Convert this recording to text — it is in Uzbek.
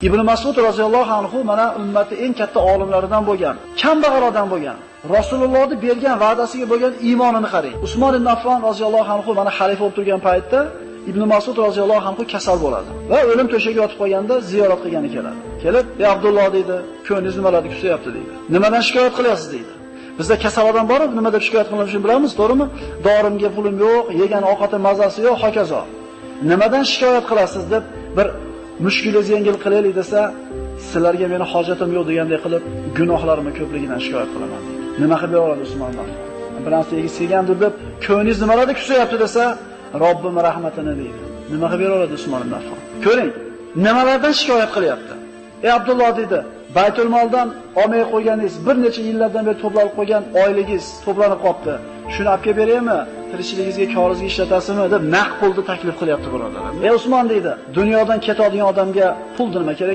Ibn Mas'ud roziyallohu anhu mana ummati eng katta olimlaridan bo'lgan, kambag'al odam bo'lgan. Rasulullohning bergan va'dasiga bo'lgan iymonini qarang. Usmon ibn Affon roziyallohu anhu mana xalifa bo'lib turgan paytda Ibn Mas'ud roziyallohu anhu kasal bo'ladi va o'lim to'shagiga yotib qolganda ziyorat qilgani keladi. Kelib, "Ey Abdulloh" deydi, "Ko'nglingiz nimalarni kusayapti?" deydi. "Nimadan shikoyat qilyapsiz?" deydi. Bizda kasal odam bor, nima deb shikoyat qilishini bilamiz, to'g'rimi? Dorimga pulim yo'q, yegan ovqatim mazasi yo'q, hokazo. Nimadan shikoyat qilasiz deb bir mushkulingizni yengil qilaylik desa, sizlarga meni hojatim yo'q degandek qilib, gunohlarimni ko'pligidan shikoyat qilaman deydi. Nima qilib beradi Usmon ibn Affon? Bir narsa yegisi kelgandir deb, ko'nglingiz nimalarda kusayapti desa, Robbim rahmatini deydi. Nima qilib beradi Usmon ibn Affon? Ko'ring, nimalardan shikoyat qilyapti? Ey Abdulloh dedi, Baytul moldan olmay qo'yganingiz, bir necha yillardan beri to'planib qo'ygan oyligingiz to'planib qopti. Shuni olib kelib beraymi? Tirikchiligingizga, koringizga ishlatasizmi deb naqd pulni taklif qilyapti birodarlar. Ey Usmon deydi, dunyodan ketadigan odamga pul nima kerak?